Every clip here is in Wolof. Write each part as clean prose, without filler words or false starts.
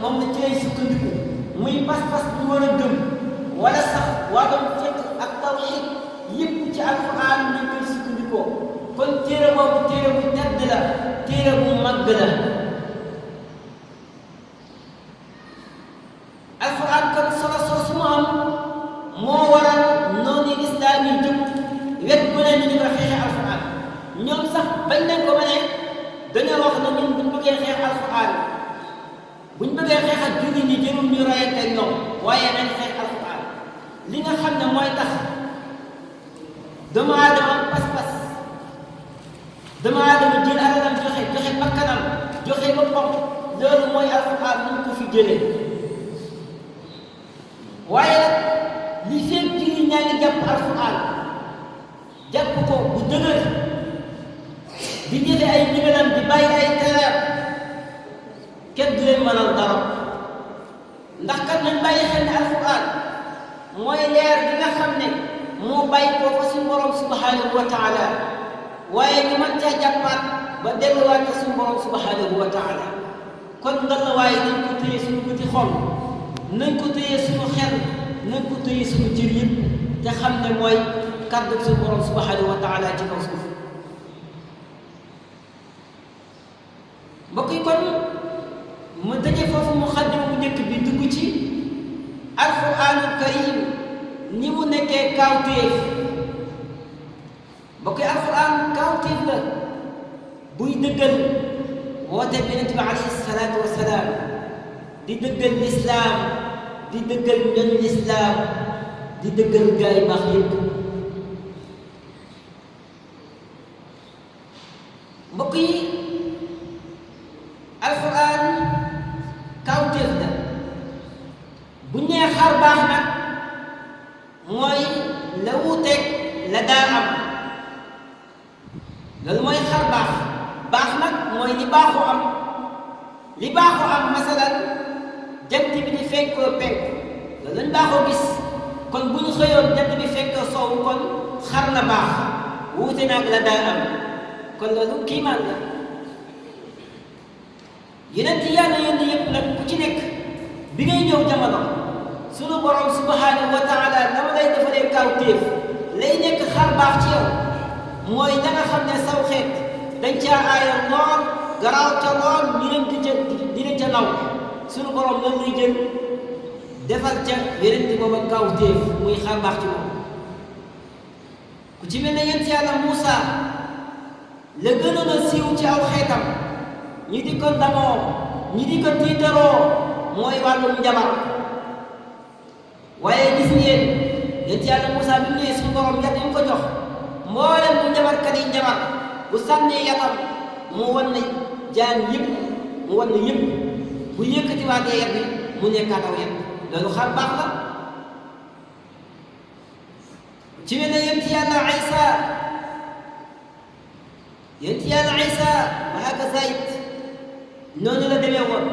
moom la ci lay sukkandiku muy pas-pas bu war a gëm wala sax wàllum fiqh ak tawhid yëpp ci alquran nañ koy sukkandikoo kon téere boobu téere bu tedd la téere bu màgg la alquran kon solo soosu mu am moo waral noonu lislaam yi jóg wet bu ne ñu di ko xeexe alquran ñoom sax bañ nañ ko ba ne dañoo wax ne ñun buñ bëggee xeex alquran buñ bëggee xeex ak jullit ñi jërul ñu rayante ñoom waaye nañ xeex alquran li nga xam ne mooy tax doomu aadama pas-pas doomu aadama jël alalam joxe bakkanam joxe boppam loolu mooy alquran ñu ko fi jëlee waaye li fekk jullit ñaa ngi jàpp alquran jàpp ko bu dëgër di jëfe ay ndigalam di bàyyi ay tereem kenn du leen mënal dara ndax kat nañ bàyyi xel ne alquran mooy leer gi nga xam ne moo bàyyi ko fa suñu borom subhanahu wa taala waaye ñu mën caa jàppaat ba delluwaat ko suñu borom subhanahu wa taala kon nga la waaye nañ ko téye suñu bëti xol nañ ko téye suñu xel nañ ko téye suñu cër yëpp te xam ne mooy kàddu suñu borom subhanahu wa taala ci kaw suuf mbokk yi kon mu tëjee foofu mu xaddima bu njëkk bi dugg ci alquranul karim ni mu nekkee kaawteef mbokk yi alquran kaawteef la buy dëggal woote bi Yonent bi alayhi salaatu wa salaam di dëggal lislaam di dëggal ñoñ lislaam di dëggal gaay yu baax yëpp mbokk yi alquran kawteef la bu ñee xar baax nag mooy la wuuteeg la daa am loolu mooy xar baax baax nag mooy li baaxu am li baaxu am masalan jant bi di fenkoo penk loolu lañ baaxoo gis kon bu ñu xëyoon jant bi fenkoo soowu kon xar na baax wuute nag la daa am kon loolu kiimaan la yeneen ci yàlla yéen yëpp nag ku ci nekk bi ngay ñëw jamono sunu borom subhanahu wa taala dama lay defalee kawtéef lay nekk xar baax ci yow mooy da nga xam ne saw xeet dañ caa aaya lool garaaw ca lool ñu leen di leen ca naw sunu borom lan lay jël defal ca yeneen ci booba kawtéef muy xar baax ci moom ku ci mel ne yéen ci yàlla Muusa la gënoon a siiw ci aw xeetam ñi di ko ndamoo ñi di ko tiitaroo mooy wàllum njabar waaye gis ngeen yéen ci yàlla Moussa bi mu ñëwee suñu borom yat yi mu ko jox mboolem bu njabarkat yi njabar bu sànnee yatam mu wan ne jaan yëpp mu wan ne yëpp bu yëkkatiwaatee yat bi mu nekkaat aw yat loolu xam baax la ci mel ne yéen ci yàlla Isa yéen ci yàlla Isa wa hakaza it noonu la demee woon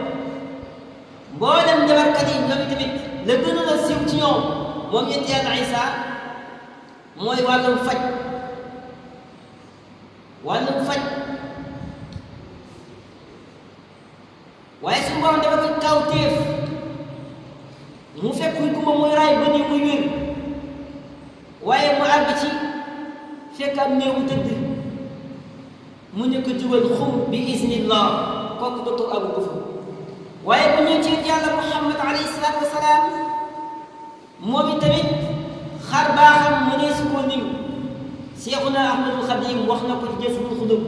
mboolem njabarkat yi ñoom tamit la gënoon a siiw ci ñoom moom yéen ci yàlla Isa mooy wàllum faj waaye suñu borom dafa ko kawtéef mu fekk kuy gumba muy raay ba nii muy wér waaye mu àgg ci fekk am néewu tëdd mu ne ko jugal xum bi iznillah kooku docteur Abu Kufa waaye bu ñëw ci yàlla Muhammad alayhi salaatu wa salaam moom itamit xar baaxam mënee su ko nim Seexuna Ahmadul Xadim wax na ko ci Jazbul Xulub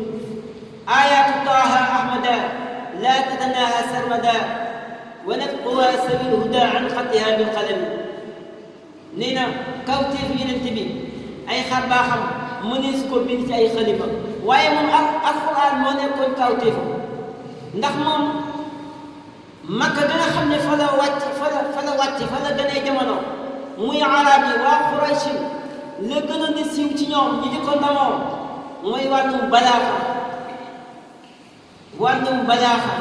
ayaatu taaha ahmada laa tatanaha sarmada wa natquha sabil huda an xatiha bil qalam nee na kawteef yeneen bi ay xar baaxam mënee su ko bind ci ay xalifa waaye moom alquran moo nekkoon kawteefam ndax moom Makka ga nga xam ne fa la wàcc fa la gënee jamono muy arab yi waa Quraysh la gën a ne siiw ci ñoom ñi di ko ndamoo mooy wàllum balaaxa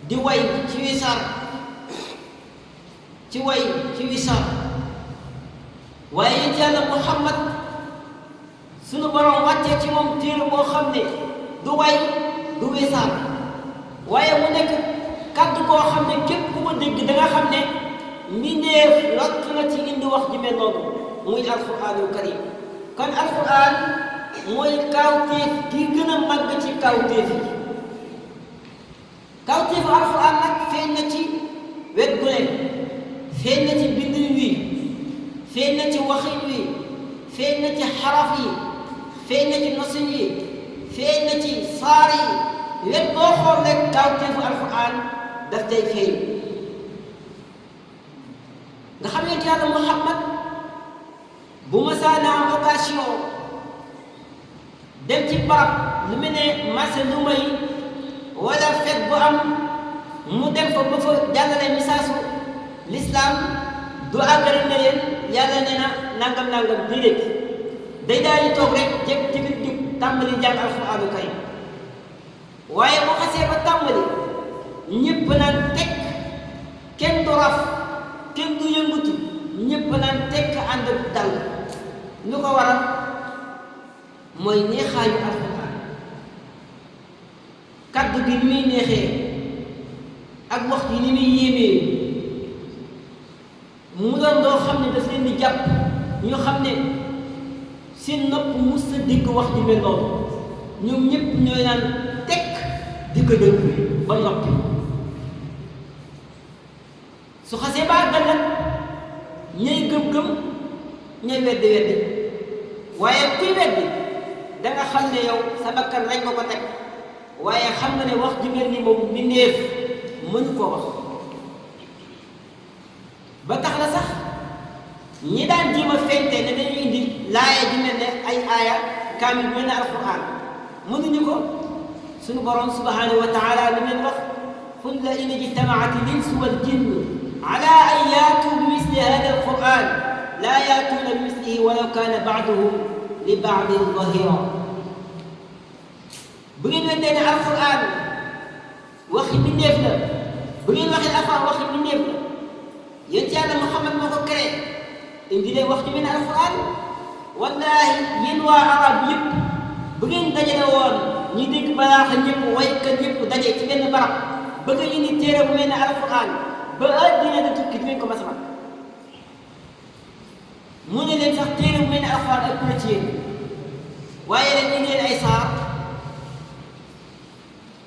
di way ci wisar waaye yéen yàlla Muhammad sunu borom wàccee ci moom téere boo xam ne du way du wisar waaye mu nekk kàddu boo xam ne képp ku ko dégg da nga xam ne mbindeef lott na ci indi wax ji mel noonu muy alquranul karim kon alquran mooy kawteef gi gën a màgg ci kawteef yi kawteefu alquran nag feeñ na ci wet gu ne feeñ na ci bindin wi feeñ na ci waxin wi feeñ na ci xaraf yi feeñ na ci nosin yi feeñ na ci saar yi wet boo xool rek kawteefu alquran daf day feeñ nga xam ne yàlla Muhammad bu masaana am occasion dem ci barab lu mel ne marché lu may wala fekk bu am mu dem fa ba fa jàllale misaasu l'islam du àggale ne leen yàlla nee na nangam déedéet day daal di toog rek jëkk jëkkit jug tàmbali jàng alxuraanu karim waaye bu xasee ba tàmbali ñëpp naan tekk kenn du raf kenn du yëngutu ñëpp naan tekk ànd dal lu ko waral mooy neexaayu alxuraan kaddu gi ni muy neexee ak wax yi ni muy yéemee mu doon doo xam ne daf leen di jàpp ñu xam ne seen nopp mus sa dégg wax ji mel noonu ñoom ñëpp ñooy naan tekk di ko dégg ba noppi su xasee ba àggal nag ñay gëm-gëm ñay weddi waaye kuy weddi da nga xam ne yow sa bakkan rek nga ko teg waaye xam nga ne wax ji mel ni moom mbindeef mënu koo wax ba tax la sax ñi daan jéem a fente ne dañuy indi laaya ji mel ne ay aaya kaamil mel ne alquran mënuñu ko suñu borom subhanahu wa taala li leen wax qul la in ijtamaat al insu wal jinnu ala an yaatu bi misli hada alquran la yaatuuna bi mislihi walaw kaana baaduhum li baadin zahira bu ngeen weddee ne alquran waxi mbindeef la bu ngeen waxee alquran waxi mbindeef la yéen ci yàlla Muhammad moo ko créé indi leen wax ci mel ne alquran wallahi yéen waa arab yëpp bu ngeen dajale woon ñi dégg balaaxa ñëpp waykat ñëpp daje ci benn barab bëgg a indi téere bu mel ne alquran ba àddina di tukki dinañ ko mas a mu ne leen sax téere bu mel ne alquran ak na ci yéen waaye rek indi leen ay saar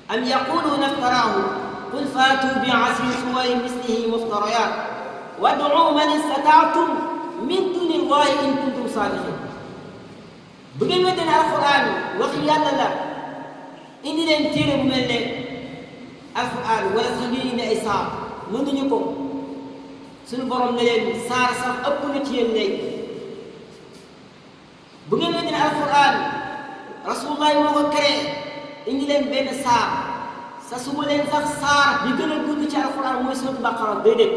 am yaquluuna iftaraahu qul faatu bi asri suwarin mislihi muftariyaat wad'u man istataatum min duni llahi in kuntum saadiqin bu ngeen weddee ne alquran waxi yàlla la indi leen téere bu mel ne alquran wala sax ngeen indi ay saar mënuñu ko suñu borom ne leen saar sax ëpp na ci yéen léegi bu ngeen weddee ne alquran rasulullah moo ko créé indi leen benn saar sa suma leen sax saar bi gën a gudd ci alquran mooy surat baqara déedéet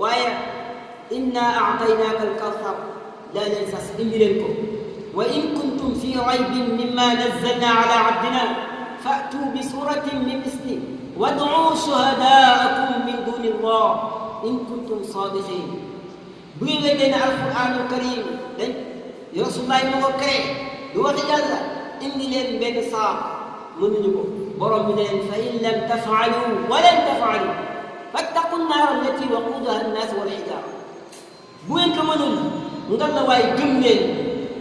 waaye inna a'taynaaka al-kawsar daa leen sas indi leen ko wa in kuntum fi raybin mimma nazzalna ala abdina fa'tu bi suratin min misli wad'u shuhadaakum min duni llah in kuntum sadiqin bu ngeen weddee ne alquranul karim dañ rasulullah moo ko créé du waxi yàlla indi leen benn saar mënuñu ko borom bi ne leen fa in lam taf'alu wa lan taf'alu fattaqu nnaar allati waquuduha annaas wal hijaara bu ngeen ko mënul nga la waaye gëm leen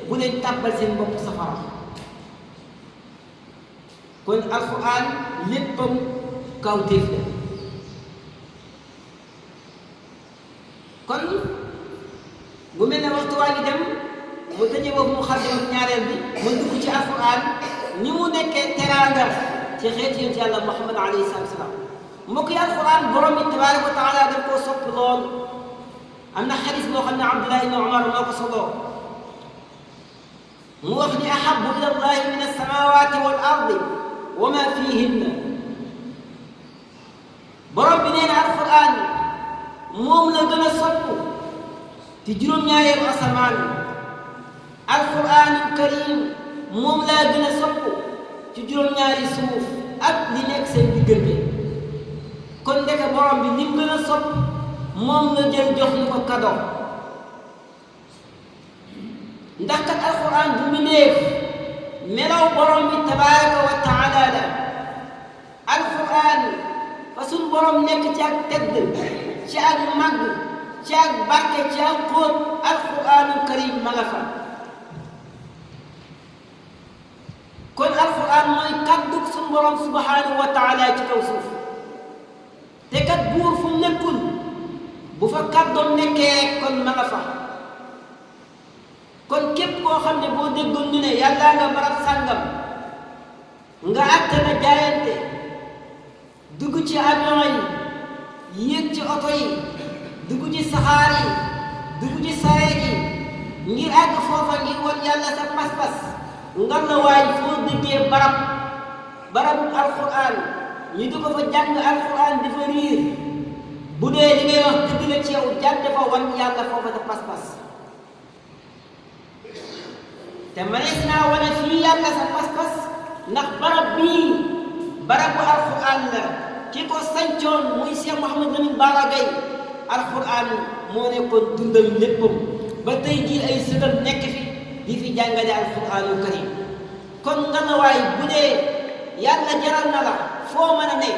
bu leen tàbbal seen bopp safara kon alquran léppam kawtéef la kon bu mel ne waxtu waa ngi dem mu tëjee boobu mu xaddam ñaareel bi mu dugg ci alquran ni mu nekkee teraanga ci xeet yonent yàlla Muhammad alayhi salaatu wa salaam mbokk yi alquran borom bi tabaaraka wa taala daf koo sopp lool am na xadis boo xam ne Abdullah ibn Umar moo ko soloo mu wax ni ahabbu ila llahi min as-samawati wal ardi wa ma fihinna borom bi nee na alquran moom la gën a sopp ci juróom-ñaareelu asamaan alquranul karim moom laa gën a sopp ci juróom-ñaari suuf ak li nekk seen diggante kon ndeke borom bi lim gën a sopp moom la jël jox ñu ko cadeau ndax kat alquran du mbindeef melaw borom bi tabaraka wa taala la alquran fa suñ borom nekk ci ak tedd ci ak màgg ci ak barke ci ak xóot alquranul karim ma nga fa kon alquran mooy kàddug suñ borom subhanahu wa taala ci kaw suuf te kat buur fu nekkul bu fa kàddoom nekkee rek kon ma nga fa kon képp koo xam ne boo déggoon ñu ne yàllaa nga barab sàngam nga àtte na jaayante dugg ci avion yi yéeg ci oto yi dugg ci saxaar yi dugg ci sareet yi ngir àgg foofa ngir won yàlla sa pas-pas nga la waay foo déggee barabu alquran ñu di ko fa jàng alquran di fa riir bu dee li ngay wax dëgg la ci yow jàdd fa wan yàlla foofa sa pas-pas te manees naa wane fii yàlla sa pas-pas ndax barab bii barabu alquran la ki ko sancoon muy Cheikh Mouhamed Lamine Bara Gaye alquran moo nekkoon dundal léppam ba tey jii ay sëtam nekk fi di fi jàngale alquranul karim kon nga na waay bu dee yàlla jaral na la foo mën a ne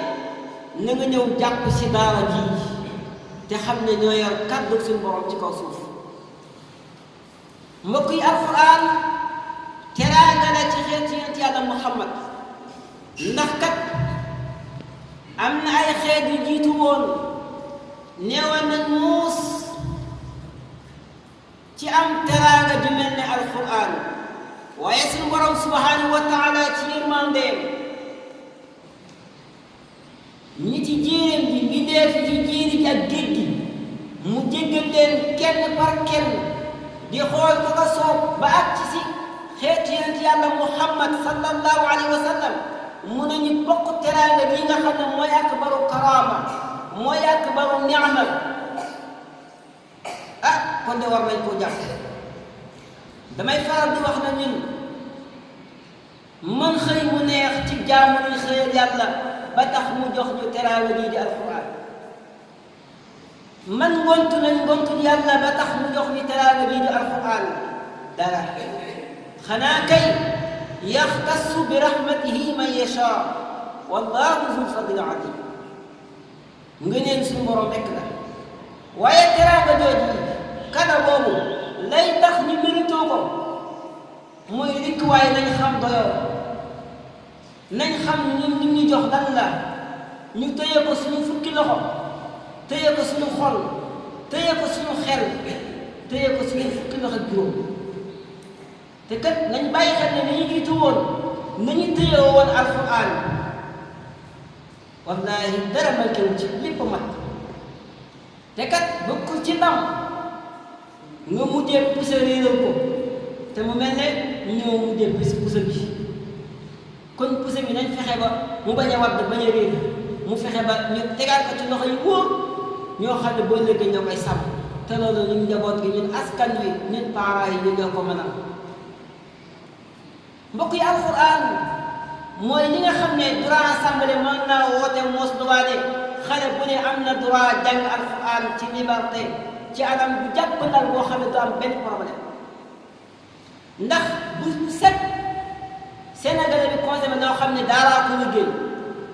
na nga ñëw jàpp si daara ji te xam ne ñoo yor kàddu suñu borom ci kaw suuf mbokk yi alquran teraanga la ci xeet yonent yàlla Muhammad ndax kat am na ay xeet yu jiitu woon neewoon nañ muus ci am teraanga ju mel ne alquran waaye suñu borom subhanahu wa taala ci yërmandeem ñi ci jéeréem ji mi dee fi ci jéeri ji ak géej gi mu jéggal leen kenn par kenn di xool ko ko soob ba ak ci si xeet yonent yàlla Muhammad sallallahu alayhi wa sallam mu nañu bokk teraanga bi nga xam ne mooy akbaru karaama mooy akbaru ni'ma kon de war nañ koo jàpp damay faral di wax na ñun man xëy mu neex ci jaamu ni xëyal yàlla ba tax mu jox ñu teraanga ji di alquran man ngontu nañ ngontu yàlla ba tax mu jox ñu teraanga ji di alquran dara xanaa kay yaxtassu bi rahmatihi man yasha wallahu zul fadli adim nga neen suñu borom rekk la waaye teraanga jooju kada boobu lay tax ñu méritoo ko mooy rikk waaye nañ xam doyoo nañ xam ñun li ñu jox lan la ñu téye ko suñu fukki loxo téye ko suñu xol téye ko suñu xel téye ko suñu fukki loxo juróom te kat nañ bàyyi xel ne nañu jiitu woon nañu téye woon alquran wallahi dara manqué wu ci lépp mat te kat bokkul ci ndam nga mujjee pusa réeral ko te mu mel ne ñoo mujjee pusa bi kon pusa bi nañ fexe ba mu bañ a wadd bañ a réer mu fexe ba ñu tegaat ko ci loxo yi wóor ñoo xam ne boo léegi ñoo koy sàmm te loolu ñun njaboot gi ñun askan wi ñun parents yi ñu ñoo ko mën a mbokk yi alquran mooy li nga xam ne droit assemblée mën naa woote moos duwaade xale bu ne am na droit jàng alquran ci liberté ci anam bu jàppandal boo xam ne du am benn problème ndax bu set Sénégalais bi consommé loo xam ne daaraa ko liggéey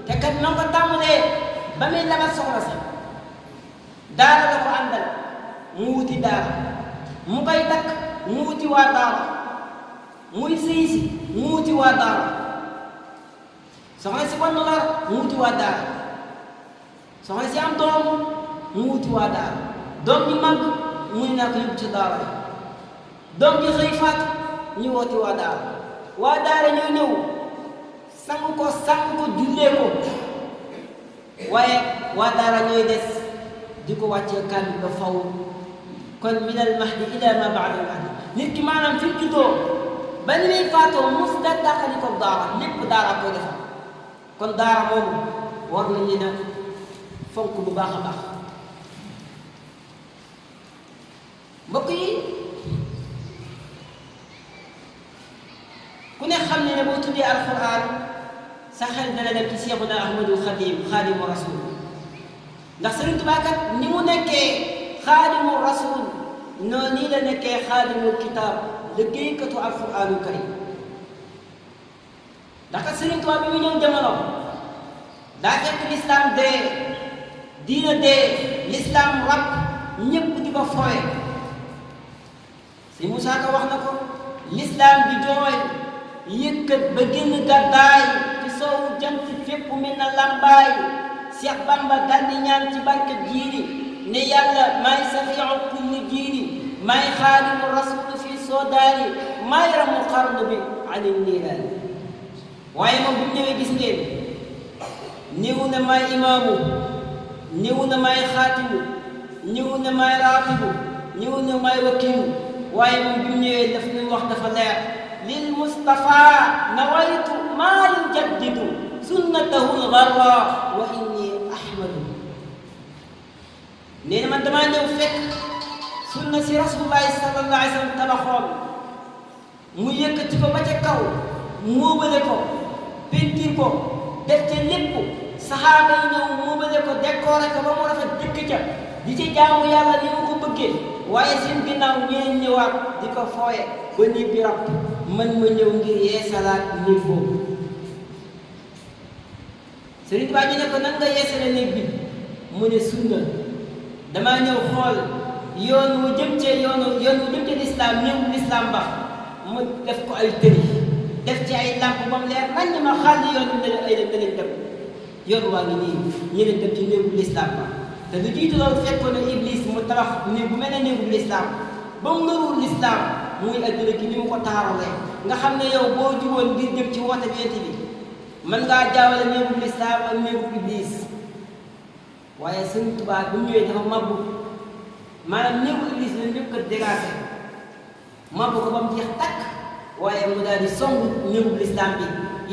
te kat ma ko tàmbalee ba muy labat soxla sax daara la ko àndal mu wuti daara mu koy takk mu wuti waa daara muy sëy si mu wuti waa daara soxna si kon lar mu wuti waa daara soxna si am doom mu wuti waa daara doom ji màgg mu ne naa ko yóbbu ci daara doom ji xëy faat ñu wooti waa daara ñoo ñëw sang ko jullee ko waaye waa daara ñooy des di ko wàccee kàddu ba faw kon minal mahdi ila ma ba'da al mahdi nit ki maanaam fi juddoo ba ni muy faatoo mos da dàqali ko daara lépp daara koy defal kon daara moomu war nañ leen a fonk bu baax a baax mbokk yi ku ne xam ne boo tuddee alquran sa xel dana dem ci Seexuna Ahmadul Xadim xaadimu rasul ndax Sëriñ Tuubaa kat ni mu nekkee xaadimu rasul noonu nii la nekkee xaadimul kitaab liggéeykatu alquranul karim ndax kat Sëriñ Tuubaa bi mu ñëw jamono daa fekk l'islam dee diina dee l'islam rab ñépp di ko fooye si Moussa Ka wax na ko l'islam bi jooy yëkkat ba génn gàddaay ci soowu jant fépp mel na lambaay Cheikh Bamba daldi ñaan ci barke jiiri ne yàlla maay safiu kulli jiiri maay xaadimu rasul fi soodaani maay ramu xarnu bi anil niiraani waaye moom bu ñëwee gis ngeen néew na maay imaamu néew na maay xaatimu néew na maay raatibu néew na maay wakiilu waaye moom bu ñëwee daf ñu wax dafa leer lil Mustafa nawaytu maa yujaddidu sunnatahu lgarra wa inni ahmadu nee na man damaa ñëw fekk sunna si rasulullahi sallallahu alayhi wa sallam tabaxoon mu yëkkati ko ba ca kaw muubale ko pentir ko def ca lépp saxaaba yi ñëw muubale ko décoré ko ba mu rafet dëkk ca di ci jaamu yàlla ni mu ko bëggee waaye seen ginnaaw ñeen ñëwaat di ko fooye ba nii bi rab man ma ñëw ngir yeesalaat néeg boobu Sëriñ Tuubaa ji ne ko nan nga yeesale néeg bi mu ne sunna damaa ñëw xool yoon wu jëm ca lislaam ñëw lislaam ba mu def ko ay tëri def ci ay làmp ba mu leer nañ ma xàll yoon wi danañ dem yoon waa ngi nii ñeneen dem ci néegu lislaam ba te lu jiitu loolu fekkoon na Iblis mu tabax néeg bu mel ne néegu lislaam ba mu narul lislaam muy adduna ki ni mu ko taaralee nga xam ne yow boo jugoon ngir jëm ci woote beeti bi mën ngaa jaawale néegu lislaam ak néegu Iblis waaye Sëriñ Tuubaa bu ñëwee dafa mabbu maanaam néegu Iblis la ñëpp ko dégagé mabbu ko ba mu jeex takk waaye mu daal di songu néegu lislaam bi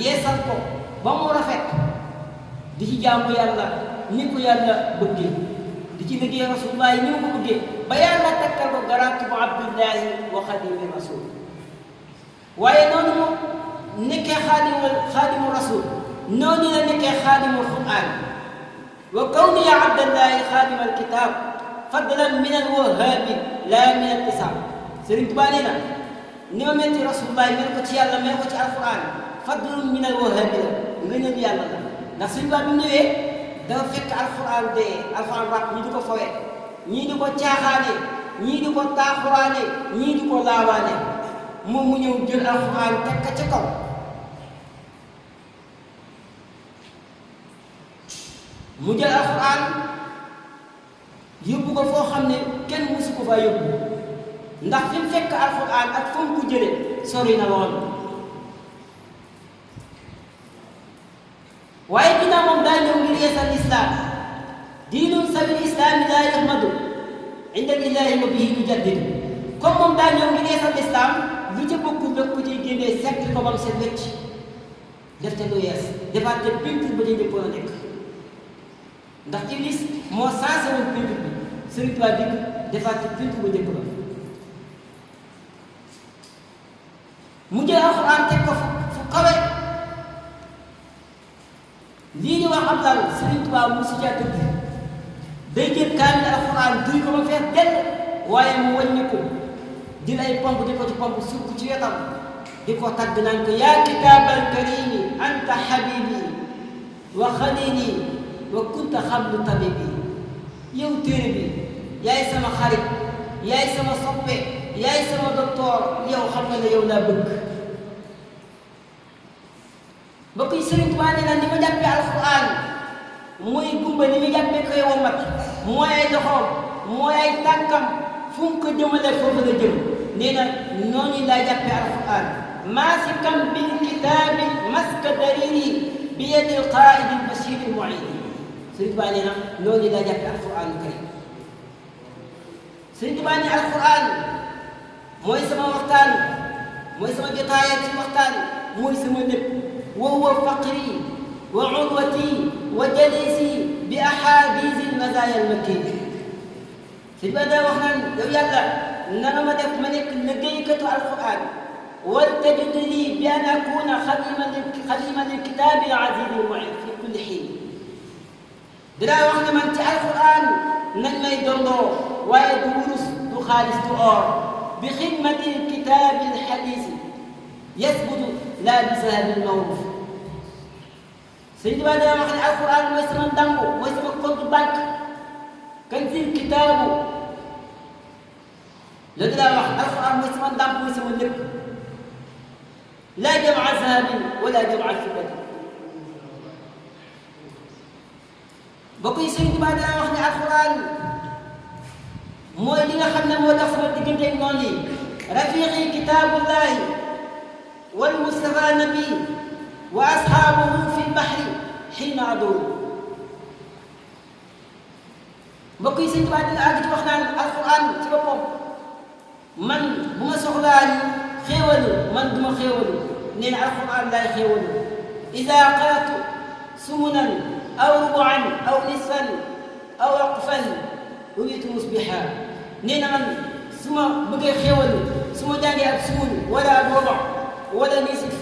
yeesal ko ba mu rafet di ci jaamu yàlla ni ko yàlla bëggee di ci liggéey rasulullah ni mu ko bëggee ba yàlla takkal ko garaatu bu abdullahi wa xadimi rasul waaye noonu mu nekkee xaadimu rasul noonu la nekkee xaadimul quran wa kawni ya abdallahi xaadima alkitab fadlan min alwahabi la min alkisab Sëriñ Tuubaa nee na ni ma mel ci rasulullah mel ko ci yàlla mel ko ci alquran fadlun min alwahabi la ngëneel yàlla la ndax Sëriñ Tuubaa bi mu ñëwee dafa fekk alquran dee alquran rab ñii di ko fowe ñii di ko caaxaane ñii di ko taaxuraane ñii di ko laawaane moom mu ñëw jël alquran teg ko ca kaw mu jël alquran yóbbu ko foo xam ne kenn musu ko faa yóbbu ndax fi mu fekk alquran ak fa mu ko jëlee sori na lool waaye ginnaaw moom daa ñëw ngir yeesal islaam diinun sabil islaami laa yahmadu inda lillahi wa bihi yujaddidu comme moom daa ñëw ngir yeesal islaam lu ca bokkul daf ko ciy génnee sekk ko bam set wecc def te lu yees defaat te peinture ba ca njëkkoon a nekk ndax Iblis moo sensé woon peinture bi Sëriñ Tuubaa dikk defaat te peinture ba njëkk ba mu jël alxuraan teg ko fu kawe lii ñu wax am daal Sëriñ Tuubaa mu si caa tëdd day jël kaamil alxuraan duy ko ba fees dell waaye mu wàññi ko jël ay pomp di ko ci pomp sukk ci wetam di ko tagg naan ko yaa kitaabal karimi anta habibi wa xalili wa kunta xablu tabibi yow téere bi yaay sama xarit yaay sama soppe yaay sama docteur yow xam nga ne yow laa bëgg mbokk yi Sëriñ Tuubaa nee na ni ma jàppee alxuraan mooy gumba ni mu jàppee koy womat mooy ay loxoom mooy ay tànkam fu mu ko jëmale foofu la jëm nee na noonu laa jàppee alxuraan maasikan bil kitaabi maska dariri bi yadil qaa'idi bashiri mu'idi Sëriñ Tuubaa nee na noonu laa jàppee alxuraan karim Sëriñ Tuubaa nee alxuraan mooy sama waxtaan mooy sama jotaay ci waxtaan mooy sama lépp wa huwa faqri wa urwati wa jalisi bi ahadisi almazaya almakin Sëriñ Tuubaa daa wax naan yow yàlla na nga ma def ma nekk liggéeykatu alquran wal tajid lii bi an akuna xadiman lilkitabi alazizi almu'in fi kulli xiin dinaa wax ne man ci alquran nañ may dondoo waaye du wurus du xaalis du or bi xidmati alkitabi alxadisi yasbutu laa bi zahabi almawruf sëñ Tuubaa dana wax ne alquran mooy sama ndàmbu mooy sama compte banque kanzil kitaabu loolu daa wax alquran mooy sama ndàmb mooy sama lépp laa jamaa zahabin wala jamaa fiddati bokk yi sëñ Tuubaa dana wax ne alquran mooy li nga xam ne moo tax sama diggante ak noonu yi rafiqi kitaabullahi wal mustafa nabi wa ashaabuhu fi lbahri xiina adoru mbokk yi sëñ Tuubaa dina àgg ci wax naan alquran ci boppam man bu ma soxlaa xéewalu man du ma xéewalu nee na alquran laay xéewalu ida qaratu sumunan aw rubuan aw nisfan aw waqfan uwitu musbiha nee na man su ma bëggee xéewalu su ma jàngee ab sumun wala ab rubu wala nisif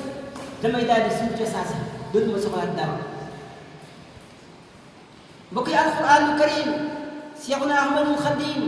damay daal di suuf ca saasa dootu ma soxlaat dara mbokk yi alquranul karim Seexuna Ahmadul Xadim